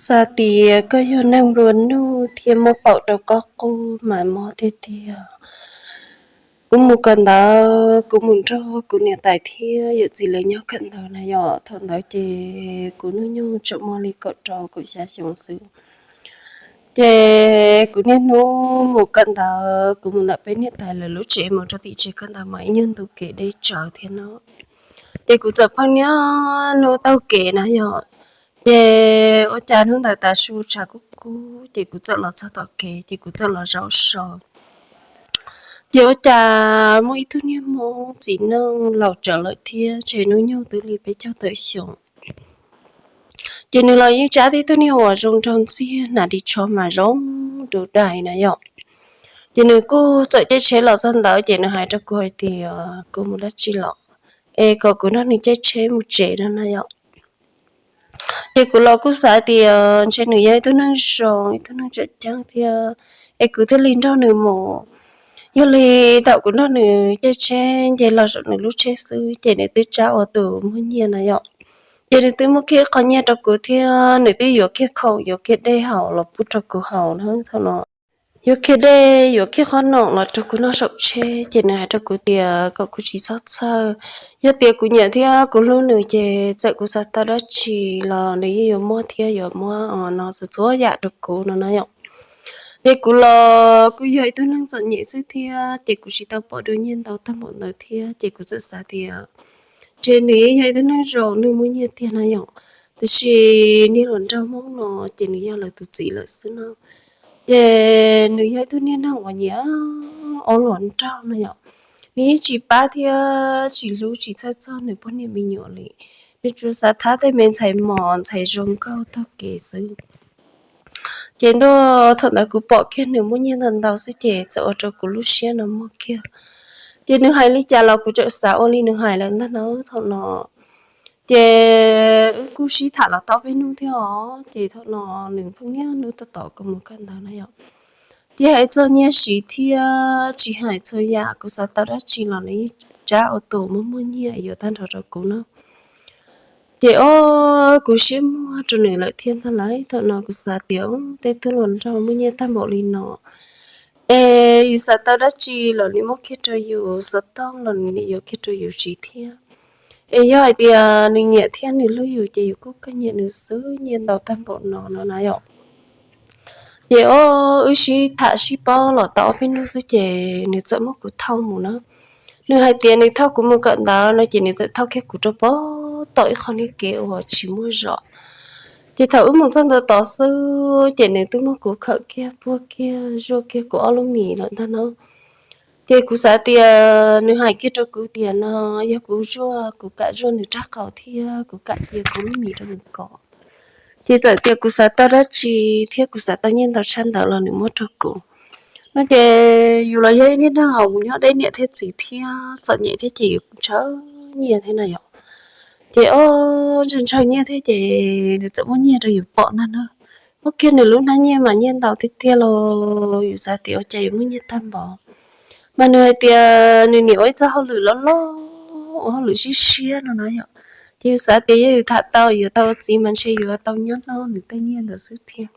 Xav tias koj yog neeg nplua nuj thiab muab paum rau koj qub mas mob tiag tiag. Kuv mus kawm ntawv, kuv mus nrog kuv niam tais thiab yawm txiv lawv nyob kawm ntawv na yom. Thaum ntawd ces kuv hnub nyoog tseem muaj li kaum rau kaum xya xyoo xwb. Ces kuv niaj hnub mus kawm ntawv, kuv mus ntawm peb niam tais lawv lub tsev mus rau tim tsev kawm ntawv mas ib nyuag ntu kev deb tsawv thiab no. Ces kuv txawm pheej niaj hnub taug kev na yom. Ces ua cas hnub ntawd tav su tshav kub kub ces kuv txawm los txog tom kev ces kuv txawm los zaum so. Ces ua cas muaj ib tug niag hmoob txiv neej laus tsawv lawm thiab, ntshe hnub nyoog twb li peb caug tawm xyoo. Ces nws los yeej tsab tib tug niag uas zoo nraug ntxiag, hnav ris tsho mas zoo dub dais na yom. Ces nws kuj txawm caij tsheb los txog ntawd ces nws hais rau kuv hais tias kuv mus dab tsi los, es kom kuv nrog nws caij tsheb mus tsev no na yom. Ces kuv los kuj xav tias ntshe nws yog ib tug neeg zoo, ib tug neeg tseem ceeb thiab, es kuv thiaj li nrog nws mus. Yog li thaum kuv nrog nws caij tsheb nce los saum nws lub tsheb xwb ces nws twb tsab ua tus muag nyiaj na yom. Ces nws twb muab kiag qho nyiaj rau kuv thiab nws twb yuav kiag khoom yuav kiag dej haus los pub rau kuv haus na thaum no. Yuav kiag dej yuav kiag qhob noom los rau kuv noj saum tsheb ces nws hais rau kuv tias kom kuv tsis txhob txhawj. Yog tias kuv nyiam thiab kuv hlub nws ces txawm kuv xav tau dab tsi los nws yeej yuav muab thiab yuav muab no txhua txhua yam rau kuv no na yom. Ces kuv los kuj yog ib tug neeg txom nyem xwb thiab ces kuv tsis tau pom dua nyiaj ntau tag npaum ntawd thiab ces kuv txawm xav tias ntshe nws yeej yog ib tug neeg zoo neeg muaj nyiaj tiag na yom. Tiam sis niag hluas nraug hmoob no ces nws yog lawv tus txiv lawm xwb no. Ces nws yog ib tug niag neeg uas nyiam ua hluas nraug no yom. Nws yeej tsis pab thiab tsis hlub tsis txhawj txog nws poj niam me nyuam li. Nws tsuas xav thab tej me ntxhais mos ntxhais zoo nkauj taug kev xwb. Ces ntuj, thaum ntawd kuv pom kiag nws muaj nyiaj ntau ntau xwb ces txawm ua rau kuv lub siab no muag kiag. Ces nws hais li cas los kuv txawm xav ua li nws hais lawm ntag no thaum no. Ces wb kuj sib tham los tau peb hnub thiab os, ces thaum no nws pheej niaj hnub tab tom kom mus kawm ntawv na yom. Ces hais txog nyiaj siv thiab tsis hais txhua yam kuv xav tau dab tsi los nws yeej tsab ua tus muag muag nyiaj yuav tag nrho rau kuv na. Ces o, kuv siab muag rau nws lawm thiab ntag lauj. Thaum no kuv xav tias tej tug hluas nraug muaj nyiaj tag npaum li no es yus xav tau dab tsi los nws muab kiag rau yus, xov tooj los nws yuav kiag rau yus siv thiab. Es yog hais tias nws nyiam thiab nws hlub yus ces yus kuj kawg nyiam nws xwb, nyiaj ntau tag npaum no no na yom. Ces o, wb sib tham sib paub los tau ob peb hnub xwb ces nws txawm muab kuv thauj mus na. Nws hais tias nws thauj kuv mus kawm ntawv no ces nws txawm thauj kiag kuv rau pem tom ib qho niag kev uas tsis muaj zos. Ces thaum wb mus txog ntawd tod xwb ces nws twb muab kuv khawm kiag puag kiag zuaj kiag kuv ob lub mis lawm ntag no. Ces kuv xav tias nws hais kiag rau kuv tias no yog kuv zuaj, kuv kam zuaj nws rab qau thiab kuv kam cia kuv lub mis rau nws kov. Ces txawm tias kuv xav tau dab tsi thiab kuv xav tau nyiaj ntau tshaj ntawd los nws muab rau kuv. No ces yus los yog ib niag neeg uas mus nyob deb niam thiab txiv thiab txom nyem thiab ces yus ntshaw nyiaj thiab na yom. Ces o, ntshaw ntshaw nyiaj thiab ces nws txawm muab nyiaj rau yus pom ntag na. Muab kiag nws lub hnab nyiaj mas nyiaj ntau tiag tiag los yus xav tias ua cas yuav muaj nyiaj tag npaum. Mas nws hais tias nws niam ua ib txoj hauj lwm loj loj, ua hauj lwm siab siab no na yom. Ces yus xav tias yog yus tham tau yuav tau ua txiv mas ntshe yuav tau nyob noj nws tej nyiaj ntawd xwb thiab.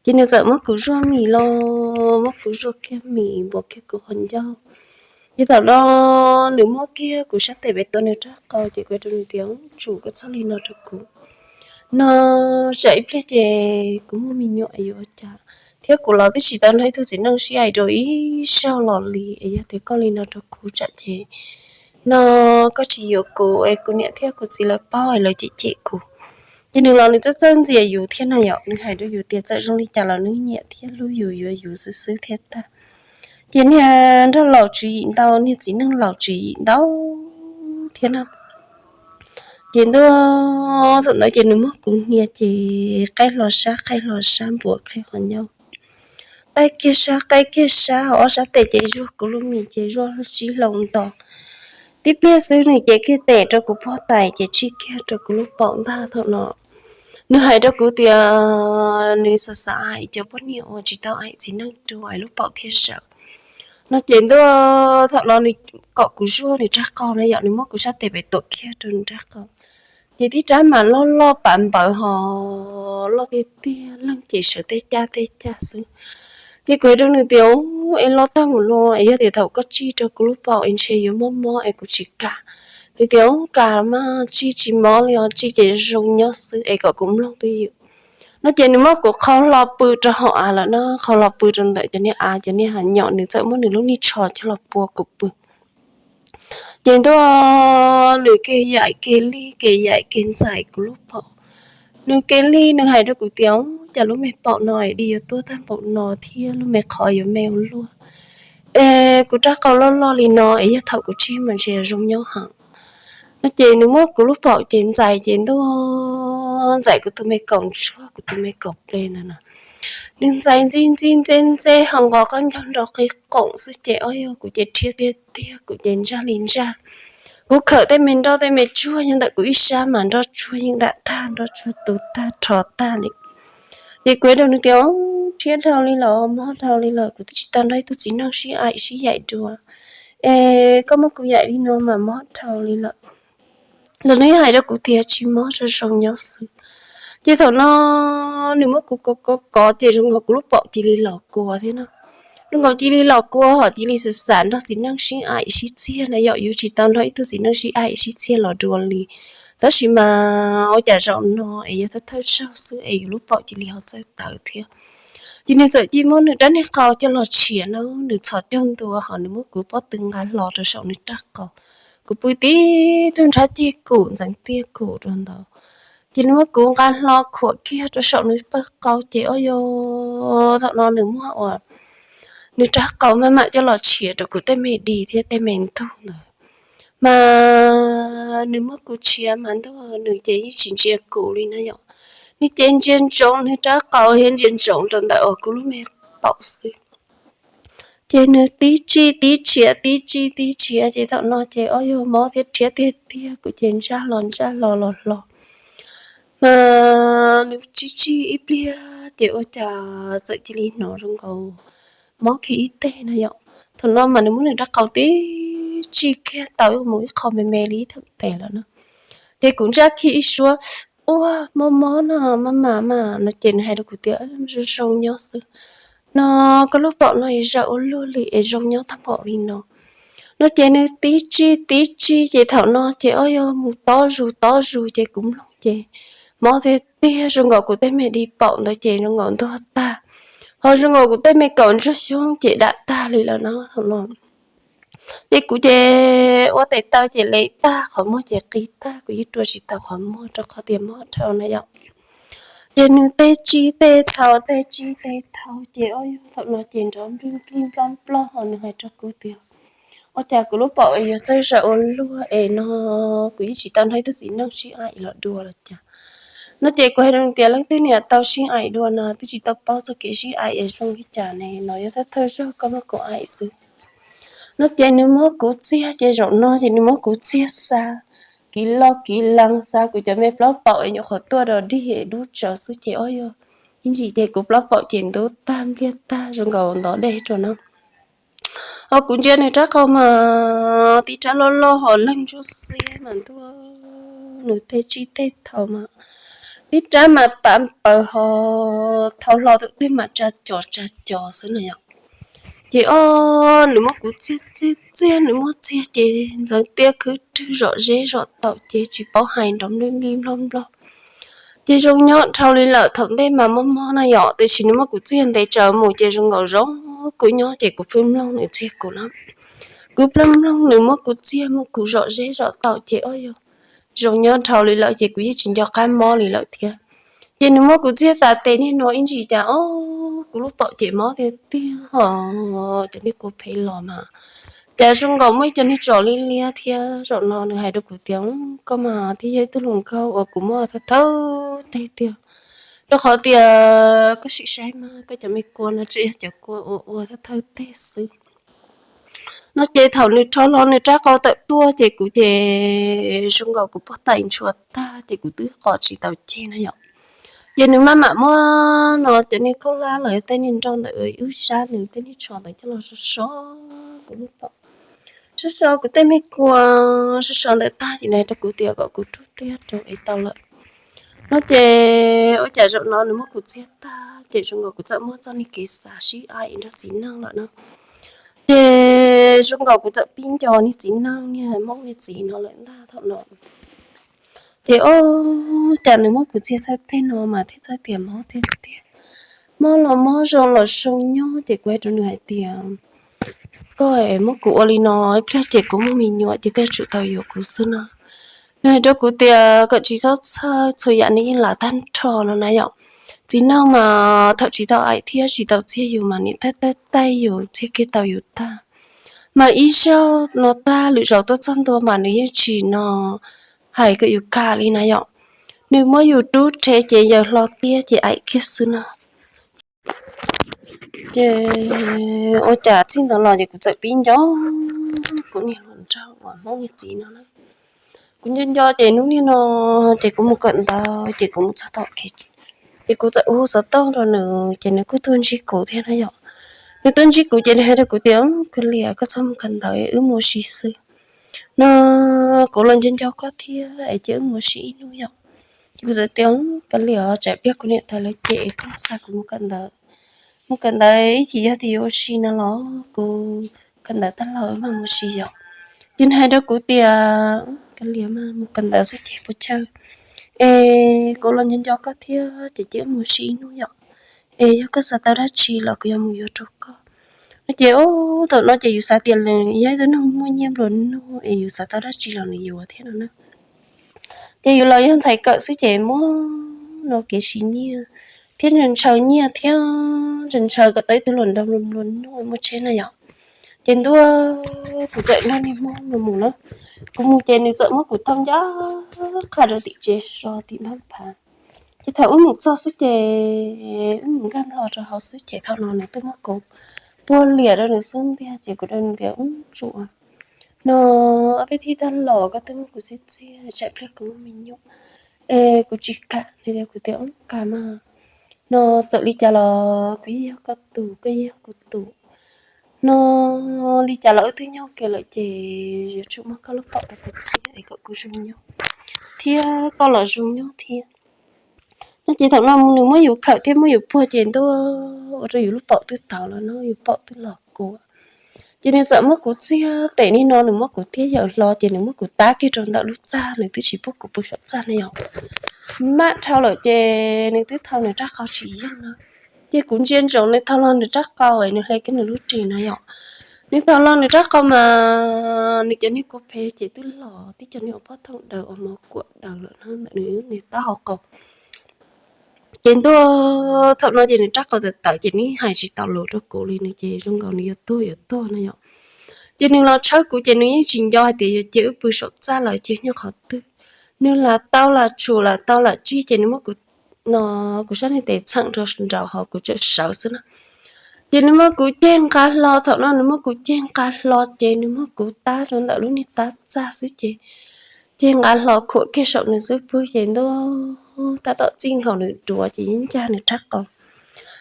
Ces nws txawm muab kuv zuaj mis los, muab kuv zuaj kiag mis npuas kiag kuv qhov ncauj. Ces thaum no nws muab kiag kuv sab tes pem tuav nws rab qau ces kuv hais rau nws tias tsum koj txhob li no rau kuv. No tsam ib pliag ces kuv muaj me nyuam yuav ua cas, thiab kuv los twb tsis tau nrog ib tug txiv neej sib aim dua ib zaug los li es yog tias koj li no rau kuv tsam ces no koj tsis yuav kuv es kuv niam thiab kuv txiv lawv paub es lawv cem cem kuv. Ces nws los nws txawj txawj ntxias yus thiab na yom, nws hais rau yus tias txawm zoo li cas los nws nyiam thiab hlub yus, yuav yus xwb xwb thiab tag. Ces niag nraug laus tswv yim ntau, niag txiv neej laus tswv yim ntau thiab na. Ces ntuj, thaum ntawd ces nws muab kuv hnia ces qaij hlo sab qaij hlo sab npuas kiag qhov ncauj, qaij kiag sab qaij kiag sab, ob sab tes ces zuaj kuv lub mis ces zuaj sib hloov nto. Tib pliag xwb nws cev kiag tes rau kuv puag tais ces tsij kiag rau kuv lub paum ntag thaum no. Nws hais rau kuv tias nws xav xav aim cov poj niam uas tsis tau aim txiv neej dua es lub paum thiaj zawm. No ces ntuj, thaum no nws kom kuv zuaj nws rab qau na yom, nws muab kuv sab tes pem tuam kiag rau nws rab qau. Ces tib rab mas loj loj pav npawv hos qhov loj tiag tiag, leeg ces sawv tej caj tej caj xwb. Ces kuv hais rau nws tias, Es loj tag mus no es yog tias thaum koj tsij rau kuv lub paum es ntshe yuav mob mob es kuv tsis kam. Nws tias, Kam mas tsij tsis mob li os, tsij ces zoo nyob xwb es kom kuv mloog twj ywm. No ces nws muab kuv qhau hlo pw rau hauv av lawm na, qhau hlo pw rau ntawm cov niag av, cov niag hav nyom, nws txawm muab nws lub niag tsho coj los pua kuv pw. Ces ntuj, nws ke yaim ke lig ke yaim ke ntxais kuv lub paum. Nws ke lig nws hais rau kuv tias, Cas lub me paum no es dig yuav tuaj tag npaum no thiab lub me qhov yuav me ua luaj. Es kuv rab qau loj loj li no es yog thaum kuv tsij mas ntshe zoo nyob heev. No ces nws muab kuv lub paum ces ntxais ces ntuj, ntxais kuv tus me kaum ntsuag kuv tus me kaum ple ntawd na. Nws ntxais ntxi ntxi ntxe ntxe ho nqos qab ncaug nrov qis qoom xwb ces ob yog kuv ces rhiab tiag tiag, kuv ces ntsaj li ntsaj. Kuv khawm tej me nroj tej me tsuag nyob ntawm kuv ib sab mas nroj tsuag yeej dam tag, nroj tsuag tu tag rho tag li. Ces kuv hais rau nws tias, Rhiab dhau li lawm, mob dhau li lawm, kuv twb tsis tau nrog ib tug txiv neej sib aim sib yaim dua. Es koj muab kuv yaim li no mas mob dhau li lawm. Los nws hais rau kuv tias, Tsis mob, zoo zoo nyob xwb. Ces thaum no nws muab kuv kov kov kov ces zoo nkaus kuv lub paum cia li los kua thiab na. Zoo nkaus cia li los kua ho cia li xav xav nrog txiv neej sib aim sib txiag na yom, yus tsis tau nrog ib tug txiv neej sib aim sib txiag los dua li. Tab sis mas ua cas zaum no es yog thawj thawj zaug xwb es yus lub paum cia li ho txawj tawv thiab. Ces nws txawm cia muab nws rab niag qau coj los tshiav na, nws txhos caug ntua ho nws muab kuv pob tw nqa hlo rau saum nws rab qau. Kuv pw tib tug nrhab ceg kum ntxeev tiag kum rau ntawd. Ces nws muab kuv nqa hlo khuam kiag rau saum nws pawg qau ces ob yog thaum no nws muab ua nws rab qau maj mam coj los tshiav rau kuv tej me di thiab tej me ntug ntawd. Mas nws muab kuv tshiav mas ntuj, nws ces yeej tsis ntsia kuv li na yom. Nws ces ntsia ntsoov nws rab qau thiab ntsia ntsoov rau ntawm uas kuv lub me paum xwb. Ces nws tib tsij tib tshiav tib tsij tib tshiav ces thaum no ces ob yog mob thiab rhiab tiag tiag, kuv ces ntsaj hlo ntsaj hlo los hlo. Mas nws tsij tsij ib pliag ces ua cas txawm cia li hnov zoo nkaus mob kiag ib teg na yom. Thaum no mas nws muab nws rab qau tib tsij kiag tawm mus ib qho me me li ib theem tes lawm na. Ces kuv ntsaj kiag ib suab, Ua, mob mob no, maj mam mas no ces nws hais rau kuv tias, Zoo zoo nyob xwb. No koj lub paum no es zawm ua luaj li es zoo nyob tag npaum li no. No ces nws tib tsij tib tsij ces thaum no ces ob yog mus tob zus tob zus ces kuv mloog ces mob tiag tiag, zoo nkaus kuv tej me di paum ntawd ces zoo nkaus ntuag tag, ho zoo nkaus kuv tej me kaum ntsuag xyoob ces dam tag li lawm na thaum no. Ces kuv ces ua tes taw ces lev tag, qhov muag ces qis tag, kuv yeej rua tsis tau qhov muag rau qhov tias mob dhau na yom. Ces nws tej tsij tej thau tej tsij tej thau ces ob yog thaum no ces nrov nplij nplij nploj nploj ho nws hais rau kuv tias, Ua cas kuv lub paum es yuav txawj zawm ua luaj es no kuv yeej tsis tau nrog ib tug txiv neej sib aim los dua los cas. No ces kuv hais rau nws tias, Leej twg niam tau sib aim dua no twb tsis tau paub txoj kev sib aim es zoo li cas ne, no yog thawj thawj zaug koj muab kuv aim xwb. No ces nws muab kuv txiag ces zaum no ces nws muab kuv txiag xa kiv loj kiv lees, xa kuv cov me plaub paum es nyuam qhuav tuaj dog dig es dub tsawv xwb ces ob yog ib ntsis ces kuv plaub paum ces ntub tag npliag tag zoo nkaus ntov dej rau na. Ho kuv ntsia nws rab qau mas tib rab loj loj ho leeg ntsuab xiab mas ntuj, nws tej tsij tej thau mas tib rab mas pav paws ho thau hlo tus twg mas tsa cos tsa cos xwb na yom. Ces ob, nws muab kuv txiag txiag txiag, nws muab txiag ces ntxeev tiab khwb rwg zom zeb zom taum ces tsis paub hais nrov nplij nplij nploj nploj. Ces zoo nyob dhau li lawm, thaum ntej mas mob mob na yom, tiam sis nws muab kuv txiag ntev tsawv mus ces zoo nkaus zoo kuv nyob ces kuv pheej mloog nws txiag kuv na. Kuv pheej mloog nws muab kuv txiag muab kuv zom zeb zom taum ces ob yog zoo nyob dhau li lawm ces kuv yeej tsis nco qab mob li lawm thiab. Ces nws muab kuv txiag tas tes niag no ib ntsis cas ob, kuv lub paum ces mob tiag tiag ho cov niag kua phem los mas cas zoo nkaus muaj ib co niag tsom liab liab thiab. Zaum no nws hais rau kuv tias, Koj mas thiaj yog ib tug hluas nkauj uas kuv muab thawj thawj teg tiag, rau qhov tias koj sim saib mas koj cov me kua no tseem yog cov kua ua ua thawj thawj teg xwb. No ces thaum nws rho hlo nws rab qau tawm tuaj ces kuv ces zoo nkaus kuv pob tais ntshua tag ces kuv twb qos tsis tau ceg no yom. Ces nws maj mam muab no cov niag khaub hlab los yog tej niag nroj ntawm wb sab nws tej niag tsho ntawd coj los so so kuv lub paum, so so kuv tej me kua, so so ntawd tag ces nws hais rau kuv tias kom kuv rub tiag rau es tau lawm. No ces ua cas zaum no nws muab kuv txiag tag ces zoo nkaus kuv txawm muaj txoj niag kev xav sib aim nrog txiv neej lawm no. Ces zoo nkaus kuv txawm pib nco niag txiv neej niag Hmoob niag txiv no lawm ntag thaum no. Ces ua cas nws muab kuv txiag thawj thawj no mas thiaj txawj tias mob tiag tiag. Mob los mob zoo los zoo nyob ces kuv hais rau nws hais tias, koj muab kuv ua li no ib pliag ces kuv muaj me nyuam ces koj tsum tau yuav kuv xwb no. Nws hais rau kuv tias kom tsis txhob txhawj, txhua yam nws yeej lam tag nrho no na yom. Txiv neej mas thaum tsis tau aim thiab tsis tau txiag yus mas niam taij taij taij yus txiag kiag tau yus tag. Mas ib zaug no tag lwm zaus tuaj txog ntua mas nws yeej tsis no hais kom yus kam li na yom. Nws muab yus rub rhe ces yawg hlo tiag ces aim kiag xwb no. Ces ua cas txij ntawd los ces kuv txawm pib nco kuv niag hluas nraug uas Hmoob niag txiv no na. Kuv nco nco ces hnub niaj no ces kuv mus kawm ntawv ces kuv mus txog tom kev ces kuv txawm hu xov tooj rau nws ces nws kuj tuaj ntsib kuv thiab na yom. Nws tuaj ntsib kuv ces nws hais rau kuv tias, kawg liam koj txhob mus kawm ntawv, wb mus ua si xwb no. Kuv los nco nco koj thiab es cia wb mus ua si ib hnub yom. Ces kuv txawm tias, kawg liam tsam pliag kuv niam tais lawv cem es koj xa kuv mus kawm ntawv, mus kawm ntawv ib chim yog tias yuav ua si no los kuv kawm ntawv tag los wb mam mus ua si yom. Ces nws hais rau kuv tias, kawg liam mas mus kawm ntawv xwb ces puas chawj, es kuv los nco nco koj thiab ces cia wb mus ua si ib hnub yom. Es yog koj xav tau dab tsi los kuv yuav mus yuav rau koj. No ces thaum no ces yus xav tias yog ib tug neeg muaj nyiaj nplua nuj es yus xav tau dab tsi los nws yuav thiab no na. Ces yus los yog ntxhais kawm xwb ces muaj no kev siv nyiaj thiab ntshaw nyiaj thiab ntshaw kom tau ib tug hluas nraug nplua nuj muaj tsheb na yom. Ces ntuj, kuv txawm nrog niag Hmoob no mus na. Kuv mus ces nws txawm muab kuv thauj ncaj qha rau tim tsev so tim npab phav. Ces thaum wb mus txog xwb ces wb mus nkag nplo rau hauv xwb ces thaum no nws twb muab kuv puag liam rau nws xub ntiag ces kuv rau nws tias, ub, tsum no, ob peb thib tag los koj twb muab kuv txiag txiag, tsam pliag kuv muaj me nyuam es kuv tsis kam. Nws tias, kuv tias, ub, kam mas, no txawm li cas los kuv yeej yog koj tus, koj yeej yog kuv tus, no li cas los wb twb nyob kiag lawm ces yuav tsum muab koj lub paum rau kuv txiag es kom kuv zoo nyob thiab koj los zoo nyob thiab. No ces thaum no nws muab yus khawm thiab muab yus puag ces ntuj, ua rau yus lub paum twb tawv los no, yus paum twb los kua. Ces nws txawm muab kuv txiag tes nim no nws muab kuv thiab yawm hlo ces nws muab kuv tab kiag rau ntawm lub txaj, nws twb tsis pub kuv pw saum txaj ne yom. Maj dhau lawm ces nws twb thau nws rab qau tsis yeej no. Ces kuv ntsia ntsoov nws thau los nws rab qau es nws hle kiag nws lub ris no yom. Nws thau los nws rab qau mas nws cov niag kua phe ces twb los tib co niag ua pob thooj daws ua mov kuam daws lawm no ntawm nws niag taub hau qau. Ces ntuj, thaum no ces nws rab qau tawv tawv ces nws hais tsis tau lus rau kuv li, nws ces zoo nkaus nws yuav tuag yuav tuag no yom. Ces nws los tshawb kuv ces nws yeej tsis nco hais tias yuav cia wb pw saum txaj los cia nyob qhov twg. Nws lam tau lam tshum lam tau lam tsig ces nws muab kuv, no, kuv sab niag tes txheem rau nraud hos kuv tseem sawv xwb na. Ces nws muab kuv ceg nqa hlo, thaum no nws muab kuv ceg nqa hlo ces nws muab kuv tab rau ntawm lub niag tab txaj xwb ces ceg nqa hlo khuam kiag saum nws xub pwg ces ntuj, tab tom txij nkaus nws duav ces yeej ncaj nws rab qau.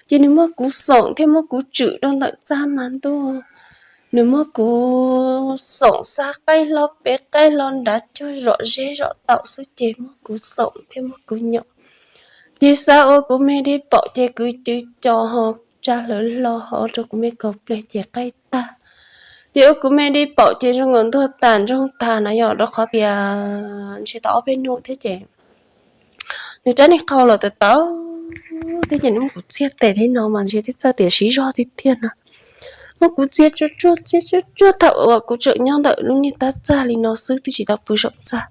Ces nws muab kuv xoom thiab muab kuv tswm rau ntawm txaj mas ntuj, nws muab kuv xoom xa qaib hlo pem qaib hlo nrad cuag zom zeb zom taum xwb ces muab kuv xoom thiab muab kuv nyom. Ces xav ua kuv me dej paum ces kuv cw co ho tsa hlawv hlo ho rau kuv me kaus pleg ces qaij tag. Ces ua kuv me dej paum ces zoo nkaus ntuag tas ntsoog tas na yom, rau qhov tias ntshe tau ob peb hnub thiab ces nws rab niag qau los tawv tawv thiab ces nws muab kuv txiag tes thiab no mas ntshe twb txawj tias siv zog tiag tiag na. Muab kuv txiag tsuag tsuag txiag tsuag tsuag thaum uas kuv tseem nyob ntawm lub niag tab txaj li no xwb twb tsis tau pw saum txaj.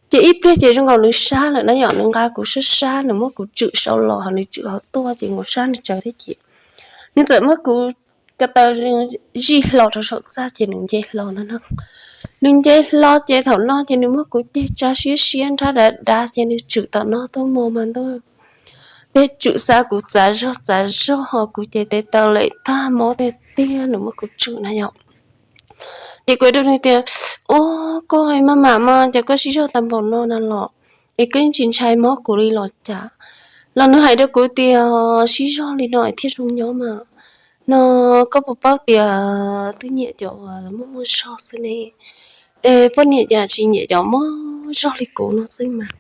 Ces ib pliag ces zoo nkaus nws sab lawm na yom, nws nqa kuv sab sab, nws muab kuv tswm sau los ho nws tswm ho tuaj ces nkaus sab nws tsawv thiab ces nws txawm muab kuv ko taw zij hlo rau saum txaj ces nws nce hlo ntag no. Nws nce hlo ces thaum no ces nws muab kuv ceg tsa siab siab nrab dav dav ces nws tswm tom no tuaj mus mas ntuj, tej tswm xa kuv txav zog txav zog ho kuv ces tes taw lem tag mob tiag tiag nws muab kuv tswm na yom. Ces kuv rau nws tias, ub, koj maj mam mas cas koj sib zog tag npaum no na los, es koj yeej tsis ntshai mob kuv li los cas? Los nws hais rau kuv tias sib zog li no es thiaj zoo nyob mas. No koj puas paub tias twb nyiam cov uas muaj muaj zog xwb ne, es poj niam cas tsis nyiam cov muaj zog li kuv no xwb mas.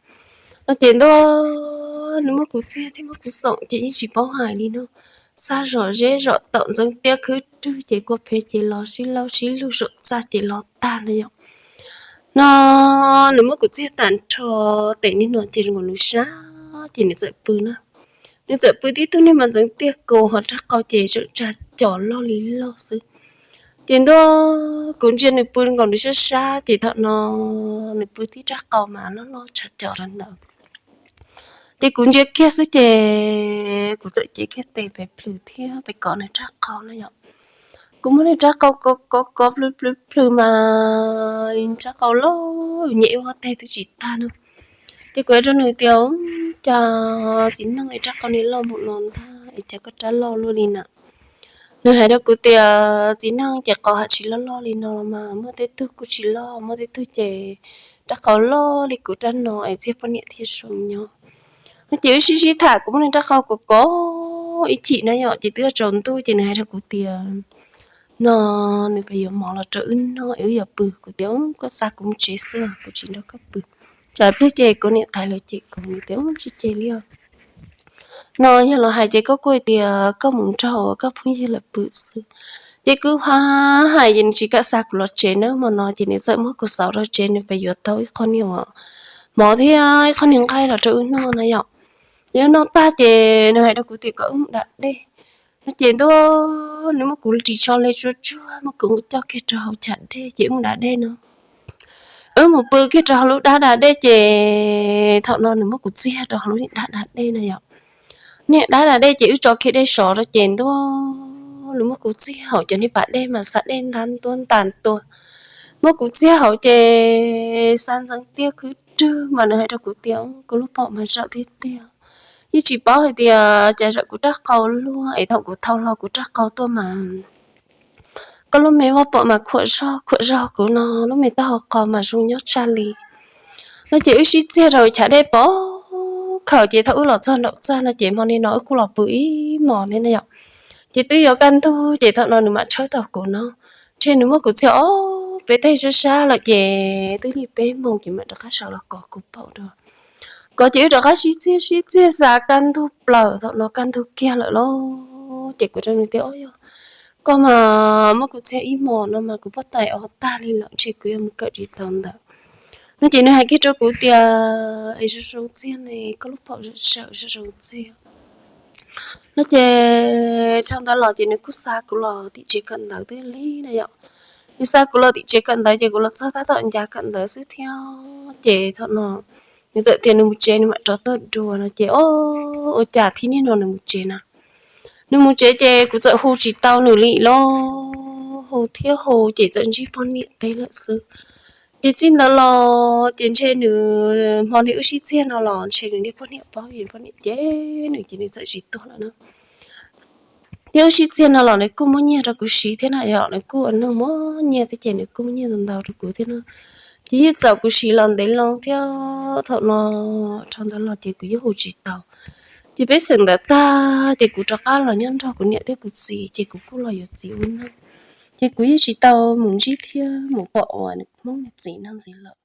No ces ntuj, nws muab kuv txiag thiab muab kuv xoom ces yeej tsis paub hais li no. Xa zom zeb zom taum ntxeev tiab khwb rwg ces kua phev ces los sib laub sib lug saum txaj ces los tag na yom. No nws muab kuv txiag tag nrho, tes niag no ces nkaus nws sab ces nws txawm pw na. Nws txawm pw tib tug niag mas ntxeev tiag kaus ho rab qau ces tseem tsag cos loj li loj xwb. Ces ntuj, kuv ntsia nws pw nkaus nws sab sab ces thaum no nws pw tib rab qau mas loj loj tsag cos rau ntawd. Ces kuv ntsia kiag xwb ces kuv txawm cev kiag tes pes plhws thiab pes kov nws rab qau na yom. Kuv muab nws rab qau kov kov kov plhws plhws plhws mas rab qau loj nyem ib vog teg twb tsis tag no. Ces kuv hais rau nws tias, cas txiv neej es rab qau niag loj mus no ntag es cas koj rab loj luaj li na. Nws hais rau kuv tias txiv neej ces qau ham tsis loj loj li no los mas, muaj tej tug kuj tsis loj, muaj tej tug ces rab qau loj li kuv rab no es txiag poj niam thiaj zoo nyob. No ces wb sib sib tham, kuv muab nws rab qau kov kov ib chim na yom, ces twb yuav tsaus ntuj ces nws hais rau kuv tias, no nws pheej yuav mov los rau wb noj es wb yuav pw. Kuv tias, koj xa kuv mus tsev xwb, kuv tsis nrog koj pw. Tsam pliag ces kuv niam tais lawv cem kuv. Nws tias, tsis cem li os. No yog los hais ces koj kuj hais tias koj mus nrog koj phooj ywg lawv pw xwb. Ces kuv hais hais ces nws tsis kam xa kuv los tsev na, hmo no ces nws txawm muab kuv xauv rau tsev, nws pheej yuav tau ib qho niag mov thiab ib qho niag nqaij los rau wb noj na yom. Ces wb noj tag ces nws hais rau kuv tias kom wb mus da dej. No ces ntuj, nws muab kuv ris tsho li tsuag tsuag, muab kuv coj kiag rau hauv chav dej ces wb mus da dej no. Wb mus pw kiag rau hauv lub dab da dej ces thaum no nws muab kuv txiag rau hauv lub niag dab da dej no yom. Niag dab da dej ces wb tso kiag dej sov rau ces ntuj, nws muab kuv txiag hauv cov niag pas dej mas xa dej nta ntua nta ntua. Muab kuv txiag hauv ces xa ntxeev tiab khwb rwg mas nws hais rau kuv tias, koj lub paum mas zaum tiag tiag. Yeej tsis paub hais tias cas zaum kuv rab qau luaj es thaum kuv thau hlo kuv rab qau tuaj mas koj lub me voj paum mas khuam zog khuam zog kuv no, lub me taub hau qau mas zoo nyob tshaj li. No ces wb sib txiag rau chav dej pov khawm ces thaum wb los txog nraum txaj no ces hmo niag no wb kuj los pw ib hmos thiab na yom. Ces twb yuav kaj ntug ces thaum no nws mam tshawb tau kuv no, ntshe nws muab kuv txiag ob peb teg sab sab lawm ces twb li peb moos ces mam rov qab sawv los kov kuv paum dua. Kov ces wb rov qab sib txiag sib txiag xa kaj ntug plaws, thaum no kaj ntug kiag lawm lauj. Ces kuv rau nws tias, o yog koj mas muab kuv txiag ib hmos no mas kuv pob tais o tag li lawm, ntshe kuv yuav mus kawm tsis tau ntawd. No ces nws hais kiag rau kuv tias, es zoo zoo txiag ne, koj lub paum zawm zawm zoo zoo txiag. No ces dhau ntawd los ces nws kuj xa kuv los tim tsev kawm ntawv twb li na yom. Nws xa kuv los tim tsev kawm ntawv ces kuv los txog tab tom ncav kawm ntawv xwb thiab ces thaum no nws txawm tias nws mus tsev nws mam rov tuaj dua no ces o, ua cas thib niag no nws mus tsev na. Nws mus tsev ces kuv txawm hu tsis tau nws li lauj, hu thiab hu ces txawm ntsib poj niam teb lawm xwb. Ces txij ntawd los ces ntshe nws hmo niag wb sib txiag no los ntshe nws niag poj niam paub, nws poj niam cem nws ces nws txawm tsis tuaj lawm na. Thiab wb sib txiag no los nws kuj muab nyiaj rau kuv siv thiab na yom, nws kuj ua neeg muab nyiaj thiab ces nws kuj muab nyiaj ntau ntau rau kuv thiab na. Ces yeej txaus kuv siv los ntev loo thiab thaum no, dhau ntawd los ces kuv yeej hu tsis tau. Ces peb xeem ntawd tag ces kuv rov qab los nyob nrog kuv niam thiab kuv txiv ces kuv kuj los yuav txiv ua neej. Ces kuv yeej tsis tau mus ntsib thiab mus pom uas nws Hmoob nws txiv no ntxiv lawm.